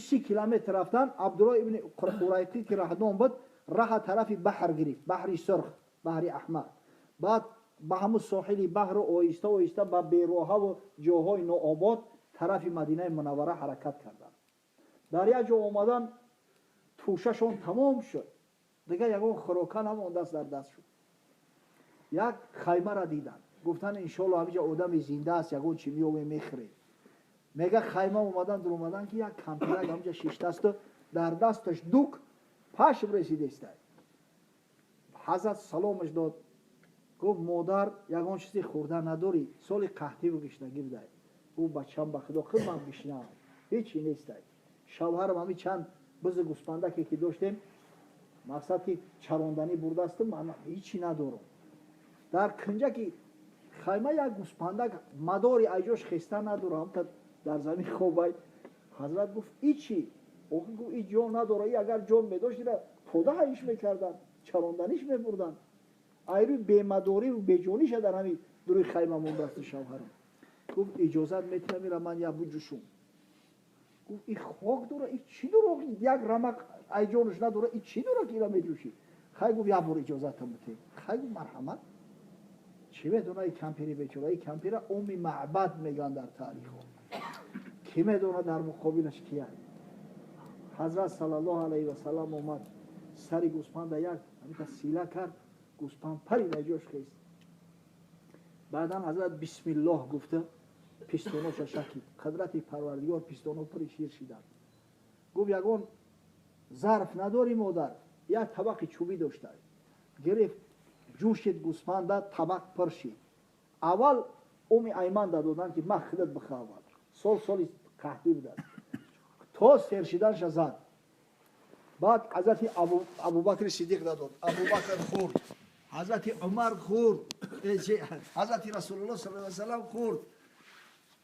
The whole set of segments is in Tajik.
30 километр рафтан. Абдулло ибни Урайқӣ, ки раҳдон буд, раҳа тарафи баҳр гирифт, баҳри Сурх, баҳри Аҳмар. Баъд ба ҳамун соҳили баҳру оҳиста оҳиста ба бероҳаву ҷоҳои нообод тарафи Мадинаи Мунаввара ҳаракат карданд. Дар як ҷо омадан, тӯшашон тамом шуд, дигар ягон хӯрока намондааст дар даст шуд. Як хаймара диданд, гуфтанд: «Иншоалло, ҳамиҷа одами зинда аст, ягон чи меёбем, мехӯрем». Мега, хайма омадан, дуромадан, ки як кампирак ҳамҷа шиштасту дар дасташ дук пашм ресидестай. Ҳазрат саломаш дод, гуфт: «Модар, ягон чизи хӯрда надорӣ? Соли қаҳтиву гишнагӣ будай». Гуфт: «Бачам, ба худо, худмам гишнаам, ҳечи нестай. Шавҳарам ҳами чанд бизу гӯспандаке ки доштем, мақсад ки чаронданӣ бурдасту ман ҳечи надорам». Дар кунҷаки хайма як гӯспандак мадори айҷош хеста надорам, ҳамта дар замин хобай. Ҳазрат гуфт: «И чӣ?» Охи гуфт: «И ҷон надора, и агар ҷон медошт, ира пода ҳайш мекарданд, чаронданиш мебурданд. Айрӯи бемадориву беҷониша дар ҳамин дуруи хайма мондасту шавҳарам». Гуфт: «Иҷозат метиҳам, ира ман як буҷушум?» Гуфт: «И хок дора, и чӣ дора, як рамақ айҷонаш надора, и чӣ дора, ки ира меҷӯшӣ?» «Хай», гуфт, «як бор иҷозатам бите». «Хай», гуфт, «марҳамат». Чӣ медона и кампири бечора? И кампира Уми Маъбад мегӯянд дар таърихо. Кӣ медона, дар муқобилаш кия? Ҳазрат саллаллоҳу алайҳи васалам омад, сари гӯспанда як ҳамита сила кард, гӯспанд парид, ҷош хест. Баъдан ҳазрат бисмиллоҳ гуфта, пистоноша шакид. Қадрати Парвардигор, пистоно пури шир шиданд. Гуфт: «Ягон зарф надорӣ, модар?» Як табақи чӯбӣ дошта, гирифт, ҷӯшид гӯспанда, табақ пур шид. Аввал Уми Айманда доданд, ки ма худат бихӯ аввал. Сол соли қаҳтӣ будааст. То сер шиданша зад. Баъд ҳазрати Абубакри Сидиқ дадод, Абубакр хӯрд, ҳазрати Умар хӯрд, ҳазрати Расулулло сал салам хӯрд.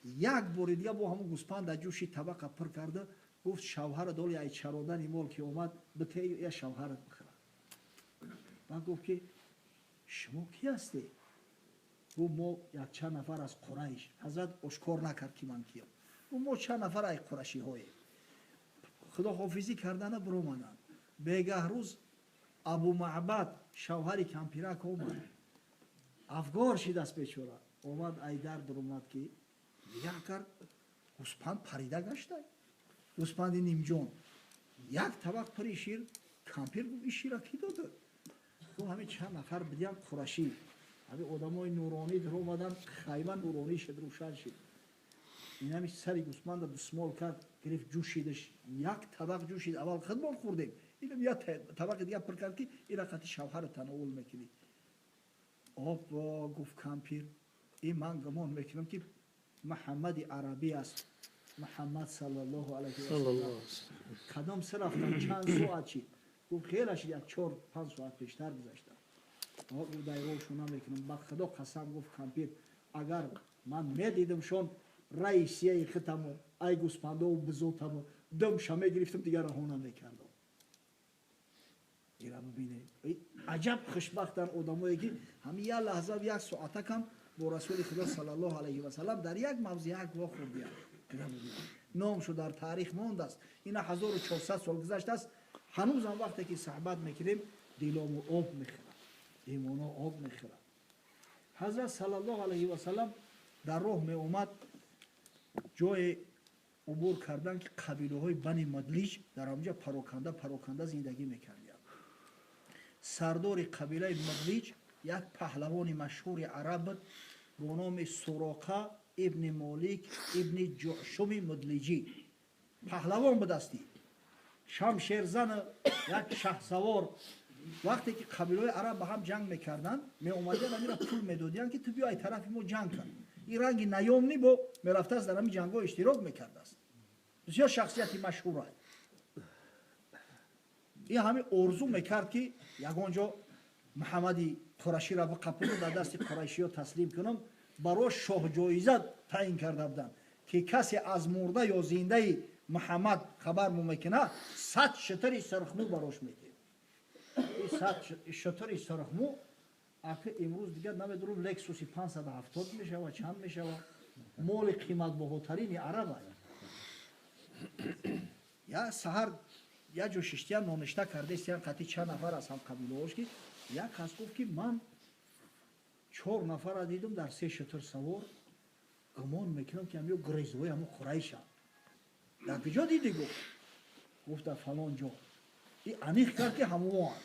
Як бори дига бо ҳамун гӯспанда ҷӯши, табақа пур карда, гуфт: «Шавҳара доли ай чарондани мол ки омад, бите, я шавҳарат бихӯрад». Баъд гуфт ки: «Шумо кӣ ҳастед?» Гуфт: «Мо якчанд нафар аз Қурайш». Ҳазрат ошкор накард, ки ман киям. Гуфт: «Мо чанд нафар ай қурашиҳоем». Худоҳофизӣ кардана биромаданд. Бегаҳ рӯз Абу Маъбад, шавҳари кампирак, омад. Афгор шидааст бечора. Омад, ай дар дуромад, ки нигаҳ кард, гӯспанд парида гашта, гӯспанди нимҷон, як табақ пури шир. Кампир гуфт: «Ин шира кӣ дода?» Гуфт: «Ҳамин чанд нафар бидиям, қурашӣ, ҳамин одамои нуронӣ дуромадан, хайма нуронӣ шуд, рӯшан шуд». Инами сари гӯспанда дусмол кард, гирифт, ҷӯшидаш, як табақ ҷӯшид. Аввал худмон хӯрдем, инам як табақи дига пур кард, ки ира қати шавҳара тановул мекунӣ. «Обо», гуфт кампир, «ин ман гумон мекунам, ки Муҳаммади арабӣ аст, Муҳаммад саллаллоҳу алайҳи васаллам. Кадом се рафтан, чанд соат чи?» Гуфт: «Хелаш як 4-5 соат пештар гузашта». Гуфт: «Дайрошу намекунам, ба худо қасам», гуфт кампир, «агар ман медидимшон, раисияи хитаму ай гӯспандову бизотаму думша мегирифтам, дигар раҳо намекардам». Ира бибинед, аҷаб хушбахтан одамое, ки ҳамин як лаҳза, як соатакам бо Расули Худо саллаллоҳу алайҳи васалам дар як мавзеъ як вохӯрдиянд. Номшу дар таърих мондааст. Ина 1400 сол гузаштааст, ҳанӯзам вақте ки суҳбат мекунем, дилому об мехӯрад, имоно об мехӯрад. Ҳазрат саллаллоҳу алайҳи васалам дар роҳ меомад, ҷое убур кардан, ки қабилаҳои Бани Мадлиҷ дар ҳамҷа пароканда пароканда зиндагӣ мекардиянд. Сардори қабилаи Мадлиҷ як паҳлавони машҳури араб буд бо номи Суроқа ибни Молик ибни Ҷушуми Мудлиҷӣ. Паҳлавон будасти, шамшерзан, як шаҳсавор. Вақте ки қабилаҳои араб ба ҳам ҷанг мекарданд, меомадиян, амира пул медодиянд, ки ту биё, ай тарафи мо ҷанг кун. Ин ранги наёмни бо мерафтааст, дар ҳамин ҷангҳо иштирок мекардааст. Бисёр шахсияти машҳура. Ин ҳамин орзу мекард, ки ягон ҷо Муҳаммади Қураширо биқапуну дар дасти қурайшиё таслим кунам. Барош шоҳҷоиза таъин карда буданд, ки касе аз мурда ё зиндаи Муҳаммад хабар мекунад, 100 шутури сурхмӯ барош медиҳем. 100 шутури сурхмӯ аки имрӯз дигар намедонам, Лексуси 570 мешава, чанд мешава. Моли қиматбаҳотарини араб. Я саҳар я ҷо шиштиян, ноништа кардестиян қати чанд нафар аз ҳам қабилаош, ки як кас гуфт, ки ман чор нафара дидум дар се шутур савор, гумон мекунам, ки ҳамё грезҳои ҳамо Қурайшанд. Дар куҷо дидӣ? Гуфт. Гуфт, дар фалон ҷо. И аниқ кард, ки ҳамоанд,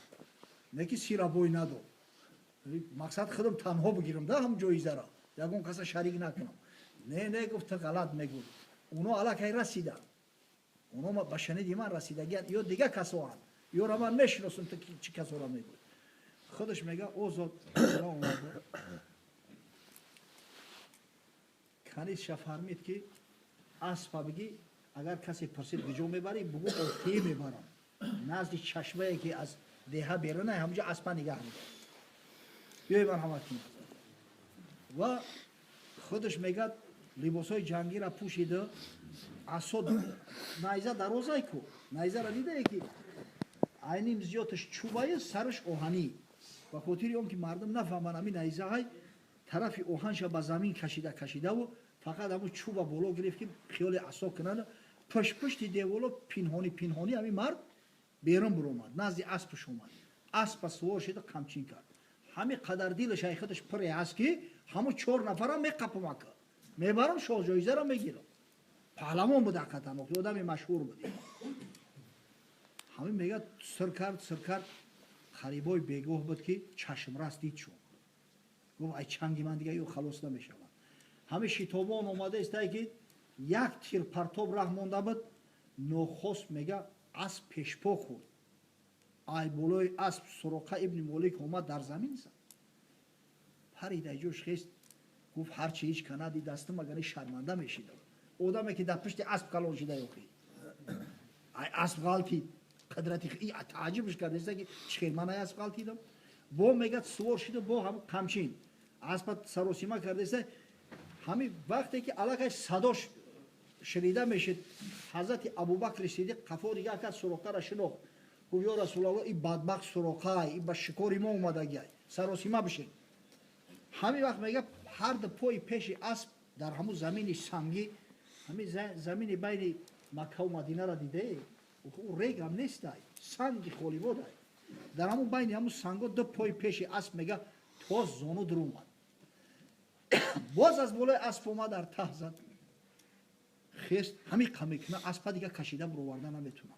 не ки сира бой надод. Мақсад худам танҳо бигирам да ҳам ҷоизара, ягон каса шарик накунам. Не, не, гуфт, ту ғалат мегӯй, оно аллакай расиданд, оно ба шаниди ман расидагианд ё дигар касоанд, ёра ман мешиносам, ту чӣ касора мегӯй. Худаш мега, озод омада канисша фармид, ки аспа бигӣ, агар касе пурсид куҷо мебарӣ, бугӯ офтие мебарам, назди чашмае, ки аз деҳа берунай, ҳамуҷо аспа нигаҳ медор, биёй марҳамат кун. Ва худаш мегӯяд, либосҳои ҷангиро пӯшида, асо, найза дарозай ку, найзаро дидае, ки айним зиёдаш чӯбаю сараш оҳанӣ. Ба хотири он ки мардум нафаҳманд ҳамин найзаҳай, тарафи оҳанша ба замин кашида кашидаву фақат ҳамун чӯба боло гирифт, ки хиёли асо кунанд. Пушт-пушти деволо пинҳонӣ пинҳонӣ ҳамин мард берун биромад, назди аспаш омад, аспа сувор шида, қамчин кард. Ҳамин қадар дилаш ай худаш пуре ҳаст, ки ҳамун чор нафарам меқапамака, мебарам, шоҳҷоизаро мегирам. Паҳлавон буд ҳақиқатан, одами машҳур буд. Ҳамин мегӯяд, сир кард, сир кард, қарибои бегоҳ буд, ки чашмрас дид шуд. Гуфт, ай чанги ман дига ё халос намешавад. Ҳамин шитобон омада истае, ки як тирпартоб раҳ монда буд. Нохост, мега, асп пешпо хӯрд, ай болои асп Суроқа ибни Молик омад, дар замин зад, парид, ай ҷош хест, гуфт, ҳарчи ҳеҷ канади дастам, агар шарманда мешидам, одаме ки дар пушти асп калон шида, ёхи ай асп ғалтид, қадрати тааҷҷубш кард, ки чӣ хел ман ай асп ғалтидам. Бо мегӯяд, сувор шида, бо ҳам қамчин аспа саросима кардаиста. Ҳамин вақте ки аллакай садош шунида мешид, ҳазрати Абубакри Сидиқ қафо дига кард, Суроқаро шинохт, гуфт, ё Расулалло, и бадбахт Суроқай, и ба шикори мо омадагиай, саросима бишед. Ҳамин вақт, мега, ҳарду пои пеши асп дар ҳамун замини сангӣ, ҳамин замини байни Маккаву Мадинаро дидае, ӯ регам нестай, санги холибодай, дар ҳамун байни ҳамун санго ду пои пеши асп, мега, то зону дуромад. Боз аз болои асп омад, дар таҳ зад, хест, ҳамин қа мекуна, аспа дига кашида буроварда наметунад.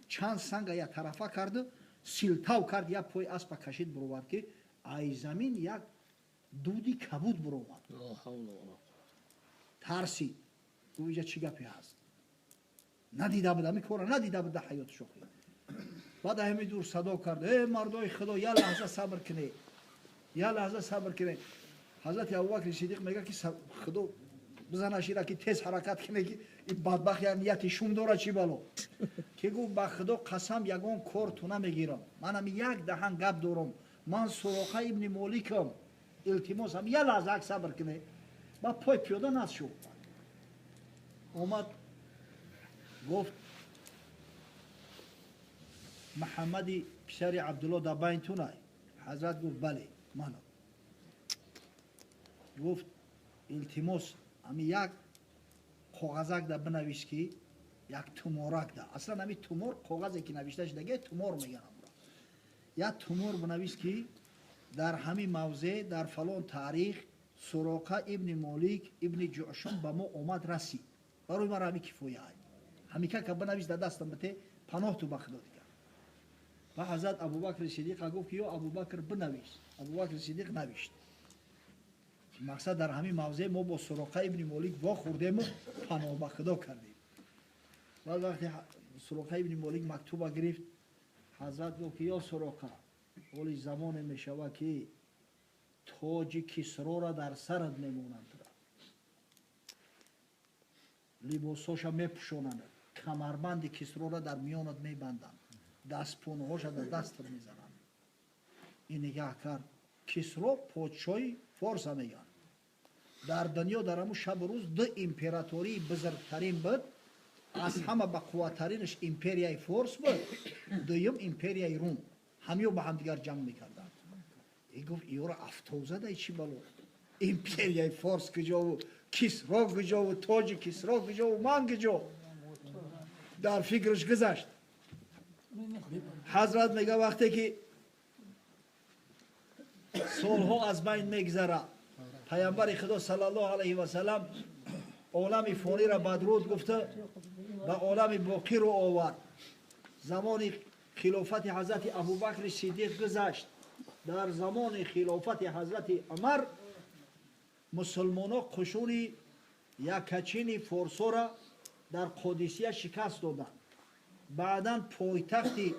Чанд санга як тарафа карду силтав кард, як пои аспа кашид, буровард, ки ай замин як дуди кабуд буромад. Тарсид, гуфт, иҷа чӣ гапе ҳаст? Надида буд, ҳамин кора надида буд дар ҳаёти шохӣ. Баъд ҳамин дур садо кард: э мардои Худо, як лаҳза сабр кунед, як лаҳза сабр кунед. Ҳазрати Абубакри Сидиқ мегӯяд, ки Худо бизанашира, ки тез ҳаракат кунед, ки ин бадбахт як нияти шум дорад, чӣ бало. Ки гуфт, ба Худо қасам, ягон кор ту намегирам, ман ҳами як даҳан гап дорам, ман Суроқа ибни Моликам, илтимос, ҳам як лаҳза ак сабр кунед. Ба пой пиёда назд шуд омад, гуфт, Муҳаммади писари Абдулло дар байнтунай? Ҳазрат гуфт, бале, манам. Гуфт, илтимос, ҳами як коғазак да бинавис, ки як туморак да, аслан ҳами тумор коғазе ки навишта шудаге, тумор мегӯянд амро, як тумор бинавис, ки дар ҳамин мавзеъ, дар фалон таърих Суроқа ибни Молик ибни Ҷушум ба мо омад, расид, барои ман ҳами кифоя. Ҳамикака бинавис, дар дастам бите, паноҳ ту ба Худо дигар. Ва ҳазрат Абубакри Сидиқа гуфт, ки ё Абубакр, бинавис. Абубакри Сидиқ навишт. Мақсад, дар ҳамин мавзеъ мо бо Суроқа ибни Молик вохӯрдему паноҳ ба Худо кардем. Баъд вақте Суроқа ибни Молик мактуба гирифт, ҳазрат гуфт, ки ё Суроқа, ҳоли замоне мешавад, ки тоҷи Кисрора дар сарат мемонанд, либосҳоша мепӯшонанд, камарбанди Кисрора дар миёнат мебанданд, дастпонаҳоша дар дастат мезананд. Ин нигаҳ кард, Кисро подшоҳи форса мегӯянд. Дар дунё дар ҳамун шабу рӯз ду императории бузургтарин буд, аз ҳама бақувваттаринаш империяи Форс буд, дуюм империяи Рум. Ҳамиё ба ҳамдигар ҷанг мекарданд. И гуфт, иёро афтовзадай, чӣ бало, империяи Форс куҷову, Кисро куҷову, тоҷи Кисро куҷову, ман куҷо? Дар фикраш гузашт. Ҳазрат мега вақте ки солҳо аз байн мегзара, паямбари Худо саллаллоҳу алайҳи васаллам олами фониро бадруд гуфта ба олами боқӣ рӯ овард. Замони хилофати ҳазрати Абубакри Сиддиқ гузашт. Дар замони хилофати ҳазрати Умар мусулмоно қушуни якачини форсора дар Қодисия шикаст доданд. Баъдан пойтахти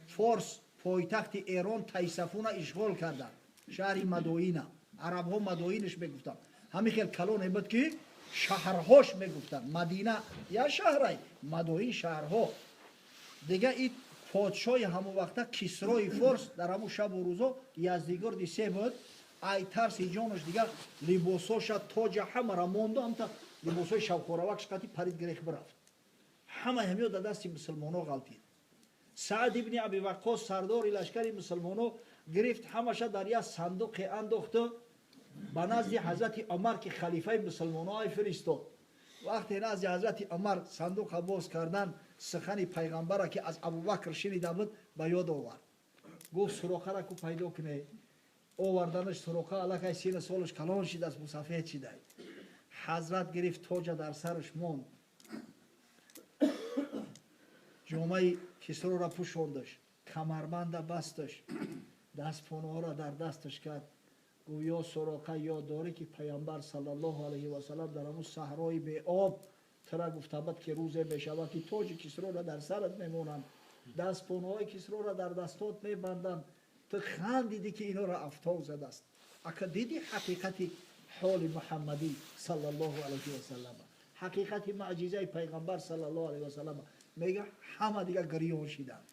Форс, пойтахти Эрон Тайсафуна ишғол карданд, шаҳри Мадоина. Арабҳо Мадоинаш мегуфтанд. Ҳамин хел калоне буд ки шаҳрҳош мегуфтанд. Мадина я шаҳрай, Мадоин шаҳрҳо. Дига и подшоҳи ҳамон вақта Кисрои Форс дар ҳамун шабу рӯзо Яздигорди се буд. Ай тарси ҷонош дигар либосоша, тоҷа ҳамара монду, ҳамта либосҳои шавқоравак шқати парид гирех бирафт. Ҳама ҳамиё дар дасти мусулмоно ғалтид. Саъд ибни Аби Ваққос сардори лашкари мусулмоно гирифт, ҳамаша дар як сандуқе андохту ба назди ҳазрати Умар ки халифаи мусулмоно ай фиристод. Вақте назди ҳазрати Умар сандуқа боз кардан, сухани пайғамбара ки аз Абубакр шинида буд ба ёд овард. Гуфт суроқара ку пайдо кунед. Оварданаш суроқа аллакай сина солаш калон шидааст, мусафед шидай. Ҳазрат гирифт тоҷа дар сараш монд, ҷомаи Кисрора пӯшондаш, камарбанда басташ, дастпонаҳоро дар дасташ кард. Гуфт ё суроқа, ёд дорӣ ки паямбар саллаллоҳу алайҳи васаллам дар ҳамун саҳрои беоб тира гуфта буд ки рӯзе мешавад ки тоҷи Кисрора дар сарат мемонанд, дастпонаҳои Кисрора дар дастот мебанданд. Ту хандидӣ ки инора афтоб задааст. Ака дидӣ ҳақиқати ҳоли Муҳаммадӣ саллаллоҳу алайҳи васаллам, ҳақиқати маъҷизаи пайғамбар саллаллоҳу алайҳи васаллам. Мега ҳама дига гирён шиданд.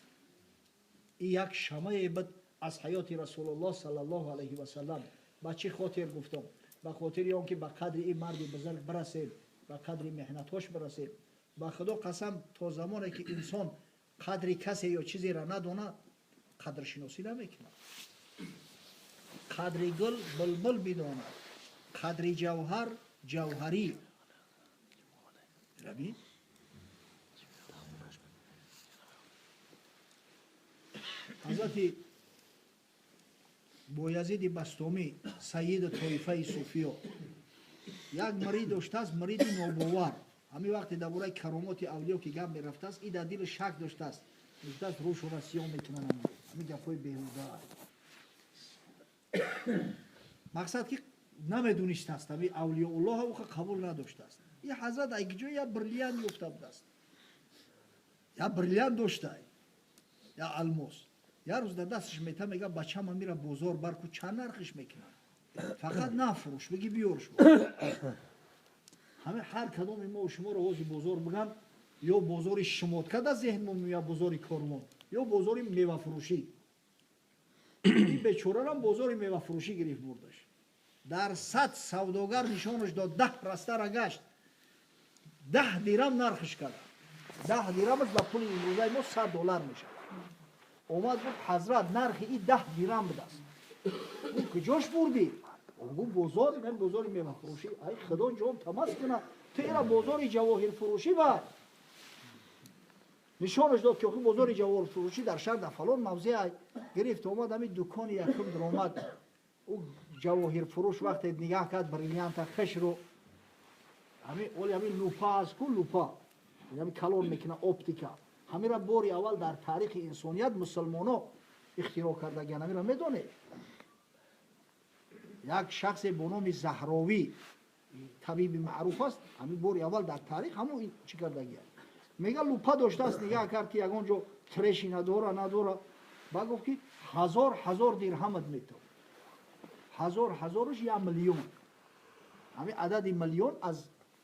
И як шамае буд аз ҳаёти Расулуллоҳ саллаллоҳу алайҳи васаллам. Ба чӣ хотир гуфтам? Ба хотири он ки ба қадри ин марди бузург бирасем, ба қадри меҳнатҳош бирасем. Ба Худо қасам, то замоне ки инсон қадри касе ё чизеро надонад, қадршиносӣ намекунад. Қадри гул булбул бидонад, қадри ҷавҳар ҷавҳарӣ. Раби ҳазрати Боязиди Бастомӣ, сайиди тоифаи суфиё, як мурид доштааст, муриди нобовар. Ҳамин вақте дар бораи каромоти авлиё ки гап мерафтааст, и дар дили шак доштааст, мегуфтааст рӯшона сиёҳ мекунанд, ҳамин гапҳои беҳуда. Мақсад ки намедонистааст, ҳамин авлиёуллоҳ уха қабул надоштааст. И ҳазрат ай ҷо як бриллиант ёфта будааст, як бриллиант доштай, як алмос. Як рӯз дар дасташ мета, мега бачама мира бозор бар ку, чанд нархиш мекунад, фақат нафурӯш, бигӣ биёрш. Ҳаме ҳар кадоми мо шуморо ҳози бозор биган, ё бозори шумотка дар зеҳнмо меояд, бозори корвон, ё бозори мевафурӯшӣ. Ин бечорарам бозори мевафурӯшӣ гирифт бурдаш. Дар 100 савдогар нишонаш дод, 10 растара гашт, 10 дирам нархиш кард. 10 дирамаш ба пули имрӯзаи мо $100 мешавад. Омад гуфт ҳазрат, нархи и 10 дирам будааст. Гуфт куҷош бурдӣ? Гуфт бозор, мен бозори мевафурӯшӣ. Ай худо ҷон тамас кунад, ту ира бозори ҷавоҳирфурӯшӣ бар. Нишонаш дод ки охи бозори ҷавоҳирфурӯшӣ дар шаҳр дар фалон мавзеъ ай. Гирифт омад ҳамин дукони якум даромад. Ӯ ҷавоҳирфурӯш вақте нигаҳ кард бриллианта хешро, ҳамин оли ҳамин лупа аст ку, лупа ҳамин калон мекунад, оптика. Ҳамира бори аввал дар таърихи инсоният мусулмоно ихтироъ кардагиан. Ҳамира медонед? Як шахсе бо номи Заҳровӣ, табиби маъруф аст, ҳамин бори аввал дар таърих ҳамон чӣ кардагиан. Мега лупа доштааст, нигаҳ кард ки ягон ҷо треши надора, надора. Ба гуфт ки 1000 дирҳамат метавон. 1000 ҳазораш 1 миллион. Ҳамин адади миллион аз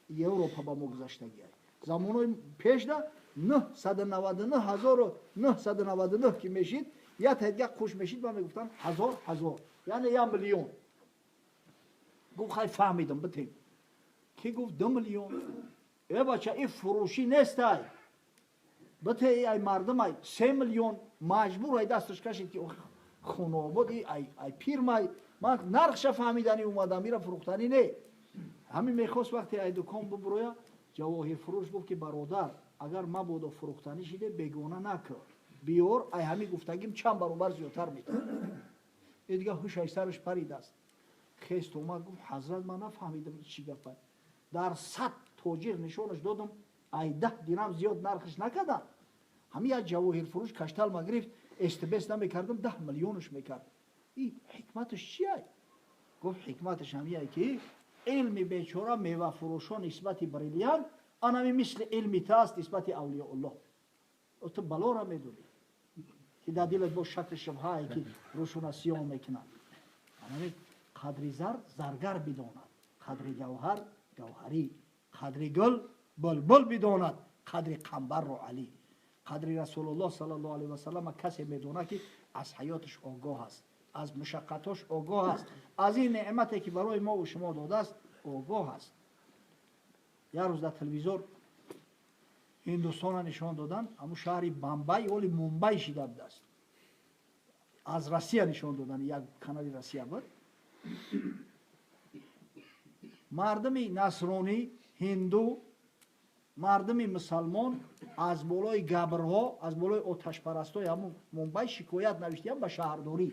Европа ба мо гузаштагиай. Замонҳои пешда 999 999 ки мешид, як тайдга қуш мешид, ба мегуфтанд 1000 ҳазор, яъне 1 миллион. Гуфт хай фаҳмидам, битем. Ки гуфт 2 миллион. Э бача, ин фурӯшӣ нестай. Бите ай мардум ай 3 миллион. Маҷбур ай дасташ кашид ки хунобод ай пирмай, ман нархша фаҳмиданӣ омадам, ира фурӯхтанӣ не. Ҳамин мехост вақте ай дукон бубуроя, ҷавоҳирфурӯш гуфт ки бародар, Агар мабодо фурӯхтанӣ шиде, бегона накар, биёр, ай ҳами гуфтагим чанд баробар зиёдтар метавон. Э, дига ҳушаш сараш паридааст. Хест, омад, гуфт: «Ҳазрат, ман нафаҳмидам, чӣ гапа. Дар 100 тоҷир нишонаш додам, ай 10 дирам зиёд нархш накардам. Ҳами як ҷавоҳирфурӯш каштал ма гирифт, эстбес намекардам, 10 миллионш мекард. И ҳикматаш чия?» Гуфт: «Ҳикматаш ҳамияе, ки илми бечора мевафурӯшо нисбати бриллиант анами мисли илми та аст нисбати авлиёуллоҳ. Ту балора медонӣ, ки дар дилат бо шакли шубҳае, ки рӯшуна сиёҳ мекунад. Анами қадри зар заргар бидонад, қадри гавҳар гавҳарӣ, қадри гул булбул бидонад, қадри қамбарро Алӣ. Қадри Расулуллоҳ саллаллоҳу алайҳи васаллам касе медонад, ки аз ҳаёташ огоҳ аст, аз мушаққатош огоҳ аст, аз ин неъмате, ки барои мову шумо додааст, огоҳ аст. Як рӯз дар телевизор Ҳиндустона нишон додан, ҳамун шаҳри Бамбай, оли Мумбай шида будааст. Аз Россия нишон додан, як канали Россия буд. Мардуми насронӣ, ҳинду, мардуми мусалмон аз болои габрҳо, аз болои оташпарастои ҳамун Мумбай шикоят навиштиям ба шаҳрдорӣ.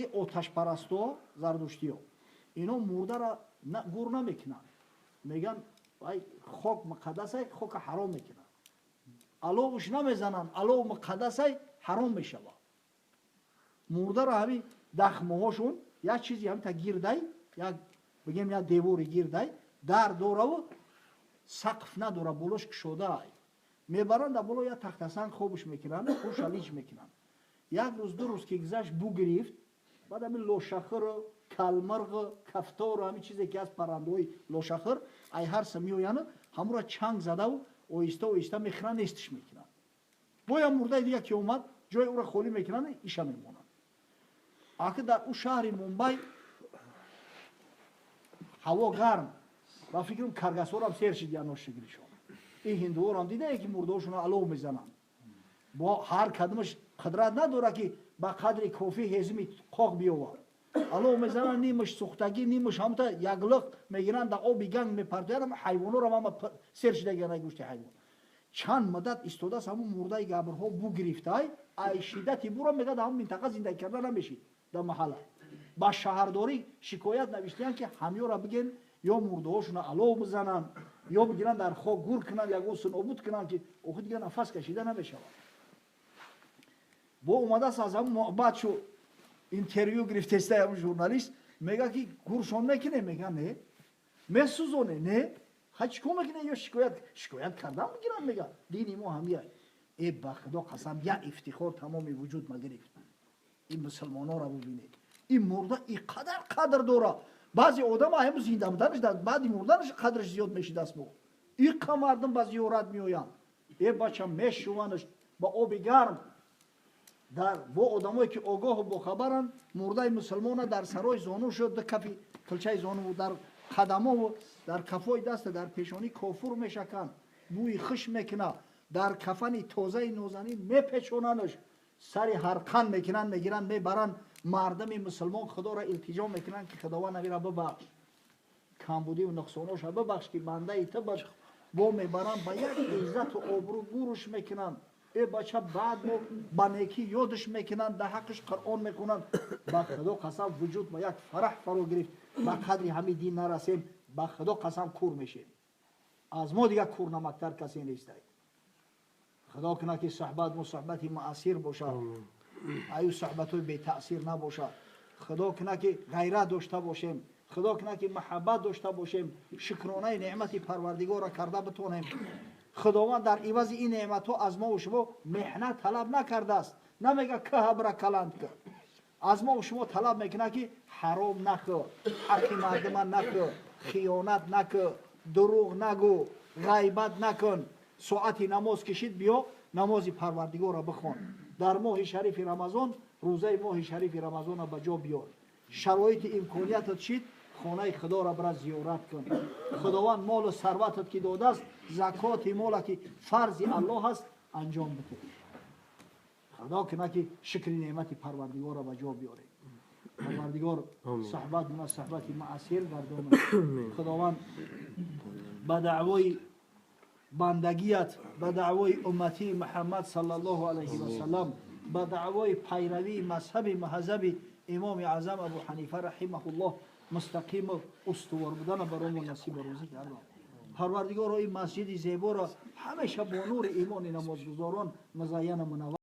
И оташпарасто, зардуштиё, ино мурдара гур намекунанд. Меган, ай хок муқаддасай, хока ҳаром мекунанд. Аловуш намезананд, алов муқаддасай, ҳаром мешавад. Мурдара ҳами дахмоҳошун як чизи ҳамита гирдай, як бигем, як девори гирдай, дар дораву сақф надора, болош кушодаай. Мебаранд, дар боло як тахтасанг хобуш мекунанд, хуша лич мекунанд. Як рӯз, 2 рӯз ки гузашт, бу гирифт. Баъд ҳами лошахиру калмирғу кафтору ҳами чизе ки аз паррандаҳои лошахир ай ҳарса меояну ҳамура чанг задаву оҳиста оҳиста мехӯранд, нестиш мекунанд. Боям мурдаи дига ки омад, ҷои ӯра холӣ мекунанд, иша мемонанд. Аки дар ӯ шаҳри Мумбай ҳаво гарм, ба фикрам, каргасорам сер шид яношигиришон. Ин ҳиндуворам дидае, ки мурдаҳошона алов мезананд. Бо ҳар кадомаш қудрат надорад, ки ба қадри кофӣ ҳезими қоқ биёвар. Алов мезананд, нимаш сӯхтагӣ, нимаш ҳамта яглиқ мегиранд, дар оби ганг мепартоянд. Ҳайвонорам ҳама сер шидагиана гӯшти ҳайвон. Чанд муддат истодааст, ҳамун мурдаи габрҳо бу гирифтай. Ай шиддати буро, мегӯяд, ҳамун минтақа зиндагӣ карда намешид. Дар маҳалла ба шаҳрдорӣ шикоят навиштиянд, ки ҳамёра биген, ё мурдаҳошона алов бизананд, ё бигиранд, дар хок гур кунанд, ягон нобуд кунанд, ки охи дига нафас кашида намешавад. Бо омадааст аз ҳамун баъд шу интервю гирифтеста ҳамун журналист, мега, ки гуршон мекунем? Мега, не. Месӯзоне? Не. Ха, чӣ кор мекунем? Ё шикоят кардан бигиранд. Мега, дини мо ҳамия. Э, ба Худо қасам, як ифтихор тамоми вуҷуд ма гирифт. Ин мусулмононро бубинед, ин мурда и қадар қадр дора. Баъзе одама ҳаму зинда буданаш, баъди мурданаш қадраш зиёд мешидааст. Бо иқа мардум ба зиёрат меоянд. Э, бача, мешуванаш ба оби гарм. Дар бо одамое, ки огоҳу бохабаранд, мурдаи мусулмона дар сарои зону шуд, ду кафи килчаи зону, дар қадамову дар кафои даста, дар пешонӣ кофур мешаканд, бӯи хиш мекунад, дар кафани тозаи нозанин мепечонанаш, сари ҳарқан мекунанд, мегиранд, мебаранд. Мардами мусулмон Худоро илтиҷо мекунанд, ки Худованд амира бибахш, камбудиву нуқсоноша бибахш, ки бандаи ту баш. Бо мебаранд, ба як иззату обрӯ гуруш мекунанд. Э, бача, баъд мо ба некӣ ёдаш мекунанд, дар ҳаққиш Қуръон мехонанд. Ба Худо қасам, вуҷуд ба як фараҳ фаро гирифт. Ба қадри ҳамин дин нарасем, ба Худо қасам, кур мешем. Аз мо дига курнамактар касе нестай. Худо кунад, ки суҳбат мо суҳбати муассир бошад, аю суҳбатҳои бетаъсир набошад. Худо кунад, ки ғайрат дошта бошем. Худо кунад, ки муҳаббат дошта бошем, шукронаи неъмати Парвардигорро карда битонем. Худованд дар ивази ин неъматҳо аз мову шумо меҳнат талаб накардааст. Намега, кӯҳабра каланд кӯ. Аз мову шумо талаб мекунад, ки ҳаром накӯ, ҳаққи мардума накӯ, хиёнат накӯ, дурӯғ нагӯ, ғайбат накун. Соати намоз кишид, биё, намози Парвардигорро бихон. Дар моҳи шарифи Рамазон рӯзаи моҳи шарифи Рамазонро ба ҷо биёр. Шароити имкониятат шид, хонаи Худоро бира, зиёрат кун. Худованд молу сарватат ки додааст, закоти мола, ки фарзи Аллоҳ аст, анҷом бите. Худо кунад, ки шукри неъмати Парвардигорро ба ҷо биёрем. Парвардигор суҳбат мона суҳбати муассир гардонад. Худованд ба даъвои Бандагият, ба даъвои умматии Муҳаммад саллаллоҳу алайҳи васалам, ба даъвои пайравии мазҳаби маҳзаби имоми аъзам Абу Ҳанифа раҳимаҳуллоҳ мустақиму устувор будана баромон насибу рӯзӣ гардон. Парвардигоро, ин масҷиди зеборо ҳамеша бо нури имони намозгузорон музайяну мунаввар.